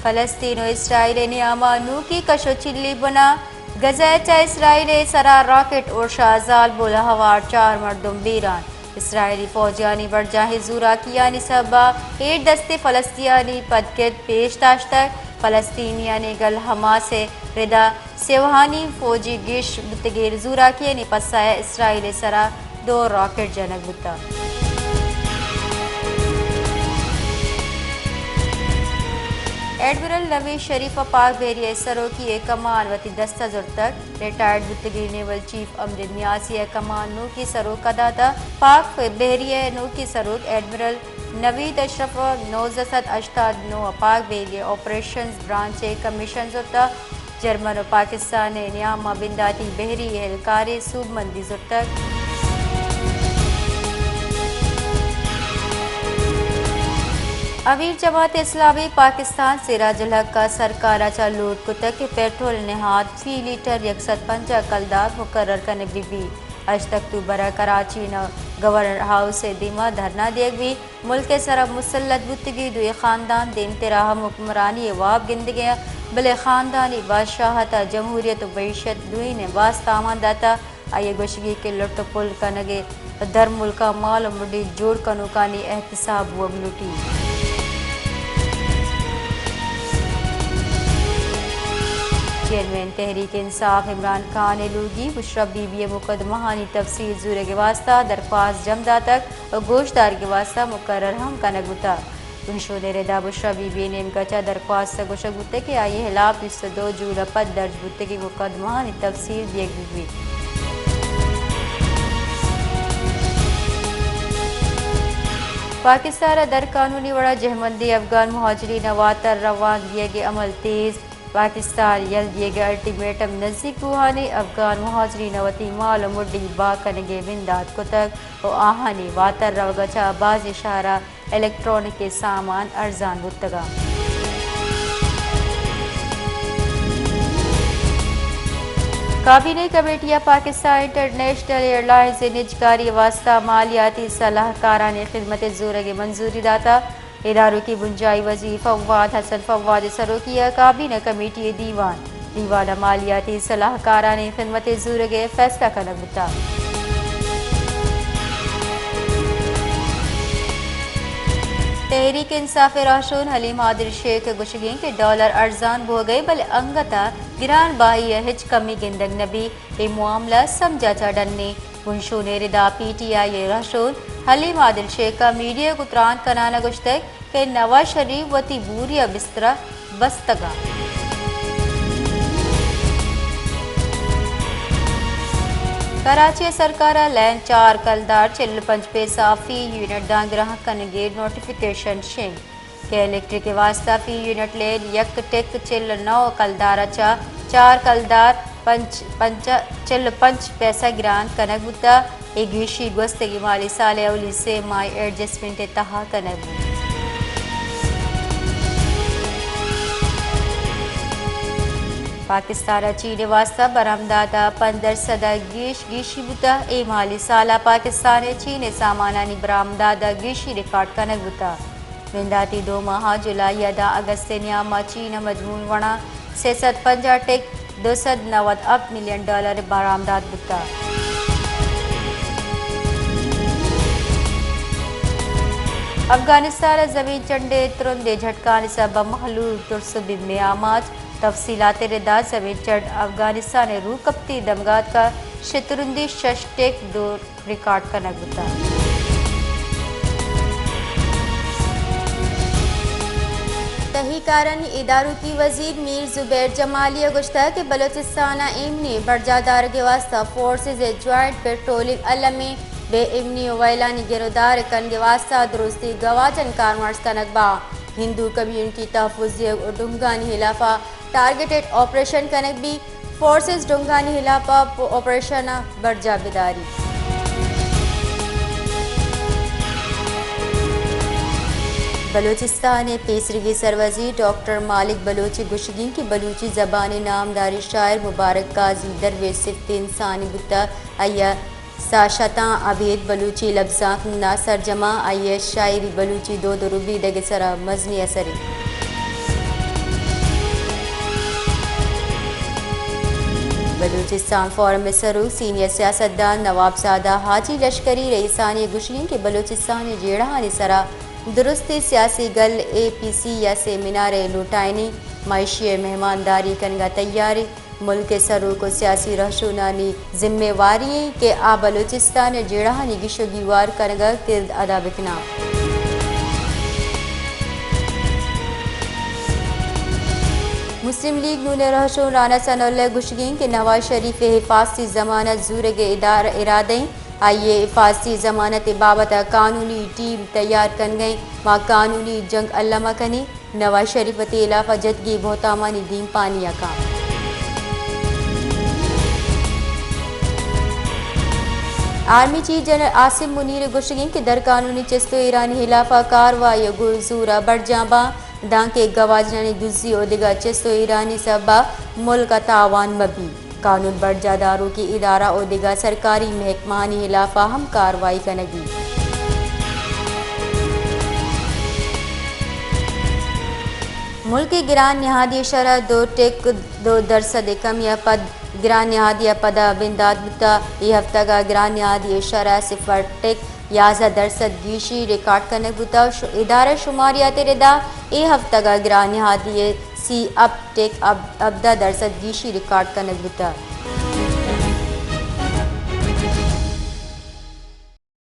فلسطین و اسرائیل ءِ نیاما نوکی کش و چلی بنا، غزہ ءَ چہ اسرائیل ءِ سرا راکٹ اڑشا، زالبول ہوار چار مردم بیران۔ اسرائیلی فوجیانی برجاہیں زوراکیانی سببا ایردستے فلسطینیانی پدکد پیش داشتگ۔ فلسطینیانی گل حماس ءِ ردا سیوہانی فوجی گیش بوتگیں زوراکیانی پسا ءَ اسرائیل ءِ سرا دو راکٹ جنگ بوتگ۔ ایڈمرل نوید شریف ءَ پاک بحریہ ءِ سروکی ءِ کمان وتی دست ءَ زرتگ۔ ریٹائرڈ بوتگیں نیول چیف امجد نیازی ءَ کمان نوکی سروک ءَ داتگ۔ پاک بحریہ ءِ نوکی سروک ایڈمرل نوید اشرف ءَ نوزدہ سد ہشتاد نو ءَ پاک بحریہ آپریشنز برانچ ءِ کمیشن زرتگ۔ جرمن و پاکستان ءِ نیام ءَ بنداتی بحری اہلکارے سوبمندی زرتگ۔ امیر جماعت اسلامی پاکستان سراج الحق ءَ سرکار ءَ چہ لوٹ کتگ کہ پیٹرول ءِ نہاد فی لیٹر یک سد پنجاہ کلدار مقرر کنگ بہ بیت۔ ہشت اکتوبر ءَ کراچی ءِ گورنر ہاؤس ءِ دیما دھرنا دیگ بیت۔ ملک ءِ سرا مسلط بوتگیں دوئیں خاندان دیمترا ہم حکمرانی ءِ واب گندگ ءَ انت، بلے خاندانی بادشاہت ءَ جمہوریت و معیشت دوئیناں باز تاوان داتگ۔ آئی ءِ گوشگ انت کہ لٹ و پل کنگ ءِ پہ درملکاں مال و مڈی جوڑ کنوکانی احتساب بوگ لوٹیت۔ چیئرمین تحریک انصاف عمران خان ءِ لوگی بشرا بی بی ءِ مقدمہانی تفصیل زورگ ءِ واستہ درخواست جم داتگ و گوشدارگ ءِ واستہ مقرر ہم کنگ بوتگ۔ بنشون ءِ ردا بشرا بی بی ءِ نیمگ ءَ چہ درخواست ءَ گوشگ بوتگ کہ آئی ءِ ہلاپ بیست و دو جون ءَ پد درج بوتگیں مقدمہانی تفصیل دیگ بہ بیت۔ پاکستان ءَ در قانونی وڑا جہمندیں افغان مہاجرین ءِ واتر روان دیگ ءِ عمل تیز۔ پاکستان یل دیگ ءِ الٹیمیٹم نزیک بوہان ءَ افغان مہاجرین ءَ وتی مال و مڈی بہا کنگ ءِ بندات کتگ و آہانی واتر روگ ءَ چہ بازیں شہر ءَ الیکٹرانک ءِ سامان ارزان بوتگ انت۔ کابینہ کمیٹی ءَ پاکستان انٹرنیشنل ایئرلائنز ءِ نجکاری ءِ واستہ مالیاتی سلاہکارانی خدمت ءِ زورگ ءِ منظوری داتگ۔ ادارکی بنجاہی وزیر فواد حسن فواد ءِ سروکی ءَ کابینہ کمیٹی ءِ دیوان، دیوان ءَ مالیاتی سلاہکارانی خدمت ءِ زورگ ءِ فیصلہ کنگ بوتگ۔ تحریک انصاف ءِ راہشون حلیم عادل شیخ ءِ گوشگ انت کہ ڈالر ارزان بوگ ءَ بلے انگت ءَ گران بہائی ءَ ہچ کمی گندگ نہ بیت، اے معاملہ سمجھ ءَ چہ ڈن انت۔ بنشون ءِ ردا پی ٹی آئی ءِ رہشون حلیم عادل شیخ ءَ میڈیا ءَ گوں تران کنان ءَ گوشتگ کہ نواز شریف وتی بوری ءِ بستر ءَ بستگ انت۔ کراچی ءِ سرکار ءَ لین چار کلدار چل ءُ پنچ پیسہ فی یونٹ داں گران کنگ ءِ نوٹیفکیشن شنگ۔ کہ الیکٹرک ءِ واستہ فی یونٹ لین یک ٹک چل ءُ نو کلدار ءَ چہ چار کلدار پنچ، پنچ، چل ءُ پنچ پیسہ گران کنگ بوتگ۔ اے گیشی گوستگیں مالی سال ءِ اولی سے ماہ ءِ ایڈجسٹمنٹ ءِ تہا کنگ بوت۔ پاکستان ءَ چین ءِ واستہ برآمدات ءَ پنچ درسد ءَ گیش گیشی بوتگ۔ اے مالی سال ءَ پاکستان ءِ چین ءِ سامانانی برآمدات ءَ گیشی ریکارڈ کنگ بوتگ۔ بنداتی دو ماہ ءَ جولائی ءَ داں اگست ءِ نیام ءَ چین ءَ مجموعی وڑا سے سد پنجاہ ٹک دو سد نود ہپت ملین ڈالر برآمدات بوتگ۔ افغانستان ءَ زمین چنڈ ءِ ترندیں جھٹکانی سبب ءَ مہلوک ترس ءُ بیم ءَ آماچ۔ تفصیلات ءِ ردا زمین چنڈ افغانستان ءِ روکپتی دمگاتک ءَ شترندی شش ٹک دو ریکارڈ کنگ بوتگ۔ تہی کارانی ادارکی وزیر میر زبیر جمالی ءَ گوشتگ کہ بلوچستان ءَ ایمنی ءِ برجاہ دارگ ءِ واستہ فورسز ءِ جوائنٹ پیٹرولنگ المی بے ایمنی ءُ ویلانی گرودار کنگ ءِ واستہ درستیں گواچن کارمرز کنگ با۔ ہندو کمیونٹی تحفظ دیگ ءُ ڈنگانی ہلاف ءَ ٹارگٹڈ آپریشن کنگ بی۔ فورسز ڈنگانی ہلاپ ءَ پ-، آپریشن ءَ برجاہ بداری۔ بلوچستان ءِ پیسریگیں سروزیر ڈاکٹر مالک بلوچ ءِ گوشگ انت کہ بلوچی زبان ءِ نامداریں شاعر مبارک قاضی درویش صفتیں انسانے بوتگ۔ آئی ءَ ساہ شتاں ابید بلوچی لبزانک نا سرجماں۔ آئی ءِ شاعری بلوچی دود ءُ ربیدگ ءِ سرا مزنیں اثرے۔ بلوچستان فورم ءِ سروک سینئر سیاستدان نواب زادہ حاجی لشکری رئیسانی گوشگیں کہ بلوچستان ءِ جیڑہانی سرا درستیں سیاسی گل اے پی سی یا سیمینارے لوٹائینی، ما ایشی ءِ مہمانداری کنگ ءَ تیار ایں۔ ملک ءِ سروک ءُ سیاسی رہشونانی ذمہ واری ایں کہ آ بلوچستان ءِ جیڑہانی گیش ءُ گیوار کنگ ءَ کرد ادا بکناں۔ مسلم لیگ نون ءِ رہشون رانا ثناء اللہ ءِ گوشگیں کہ نواز شریف ءِ حفاظتی ضمانت زورگ ءِ ادار-، ارادہ ایں، آئی ءِ حفاظتی ضمانت ءِ بابت ءَ قانونی ٹیم تیار کنگ ءَ ایں، ما قانونی جنگ الم ءَ کنیں۔ نواز شریف وتی حلاف ءَ جتگیں بہتامانی دیمپانی ءَ کاں۔ آرمی چیف جنرل عاصم منیر ءِ گوشگیں کہ درقانونی چست ءُ ایرانی حلاف ءَ کاروائی ءَ گوں زور ءَ برجاہ باں، دانکہ گواجنانی دزی ءُ دگہ چست ءُ ایرانی سبب ءَ ملک ءَ تاوان مہ بیت۔ قانون برجاہ داروکیں ادارہ ءُ دگہ سرکاری محکمہانی حلاف ءَ ہم کاروائی کنگی۔ ملک ءِ گران نہادی شرح دو ٹک دو درسد ءِ کمی ءَ پد گران نہادی ءَ پدا بندات بوتگ۔ اے ہفتگ ءَ گران نہادی شرح صفر ٹک یازدہ درسد گیشی ریکارڈ کنگ بوتگ۔ ش-، ادارہ شماریات ءِ ردا اے ہفتگ ءَ گران نہادی ءِ سی اپ ٹک اب-، ہبدہ درسد گیشی ریکارڈ کنگ بوتگ۔